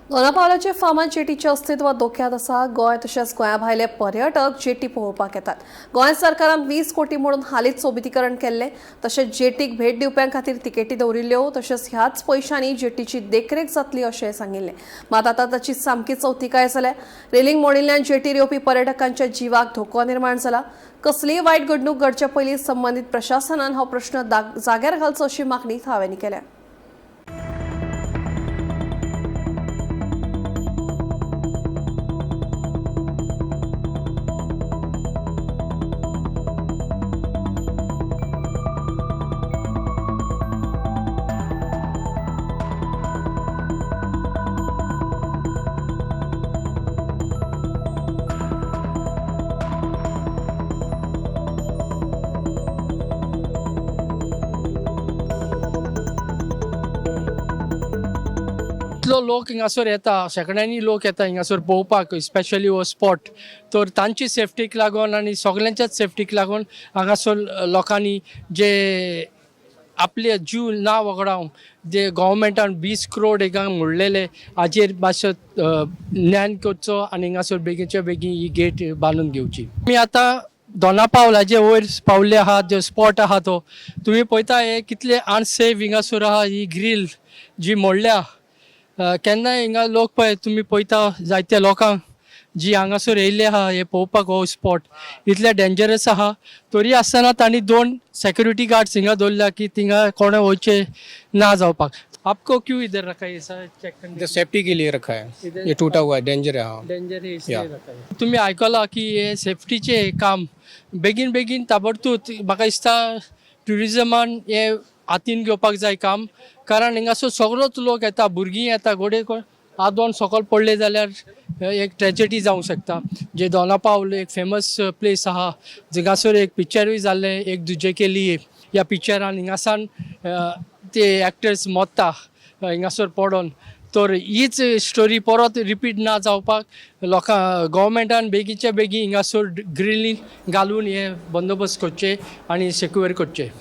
दोनापावलाचे फामाद जेटीचें अस्तित्व धोक्यांत आसा. गोंय तशेंच गोंया भायले पर्यटक जेटी पळोवपाक येतात. गोंय सरकारान 20 कोटी म्हणून हालींच सोबितीकरण केल्लें. तशेंच जेटीक भेट दिवप्यां खातीर तिकेटी दवरिल्ल्यो. तशेंच ह्याच पयशांनी जेटीची देखरेख जातली अशें सांगिल्लें. मात आतां ताची सामकी चवतिकाय जाल्या. रेलिंग मोडिल्ल्यान जेटीर येवपी पर्यटकांच्या जिवाक धोको निर्माण जाला. कसलीय वायट घडणूक घडचे पयलीं संबंदीत प्रशासनान हो प्रश्न जाग्यार घालचो अशी मागणी थळाव्यांनी केल्या. इतलो लोक हिंगासर येता, शेंकड्यांनी लोक येता हिंगासर पळोवपाक, स्पेशली हो स्पॉट. तर तांची सेफ्टीक लागून आनी सगल्यांच्याच सेफ्टीक लागून हांगासर लोकांनी जे आपले जीव ना वगडावन जे गोवोरमेंटान 20 करोड हिंगा म्हणलेले, हाजेर मातसो ज्ञान करचो आनी हिंगासर बेगीनच्या बेगीन ही गेट बांदून घेवची. आमी आतां दोना पावलाचे वयर पावले आहा. जो स्पॉट आहा तो तुमी पळयता, हे कितले अनसेफ हिंगासर आहा. ही ग्रील जी मोडल्या, केन्नाय हिंगा लोक पळय, तुमी पळयता, जायते लोकांक जी हांगासर येयल्ले आहा हे पळोवपाक, हो स्पॉट इतले डेंजरस आहा. तरी आसतना तांणी दोन सेक्युरिटी गार्ड्स हिंगा दवरल्या की थिंगा कोणें वचचें ना जावपाक. आपको क्यों इधर रखा है सर, चेक करने? ये सेफ्टी के लिए रखा है. इधर- ये टूटा हुआ है, डेंजर है, हाँ. डेंजर है इसलिए या. रखा है. तुम्ही आयकला की हे सेफ्टीचे काम बेगीन बेगीन ताबडतोब, म्हाका दिसता ट्युरिजमान हे हातीन घेवपाक जाय काम, कारण हिंगासर सगळोच लोक येता, भुरगीं येता. घोडे कोण आदोन सकयल पडले जाल्यार एक ट्रेजडी जावंक शकता. जे दोना पावल एक फेमस प्लेस आहा, जिंगासर एक पिक्चरूय जाल्लें, एक दुजे के लिए. ह्या पिक्चरान हिंगासान ते एक्टर्स मरता हिंगासर पडोन. तर हीच स्टोरी परत रिपीट ना जावपाक लोकां गोवोरमेंटान बेगीनच्या बेगीन हिंगासर ग्रिलींग घालून हे बंदोबस्त करचे आनी सेक्युअर करचे.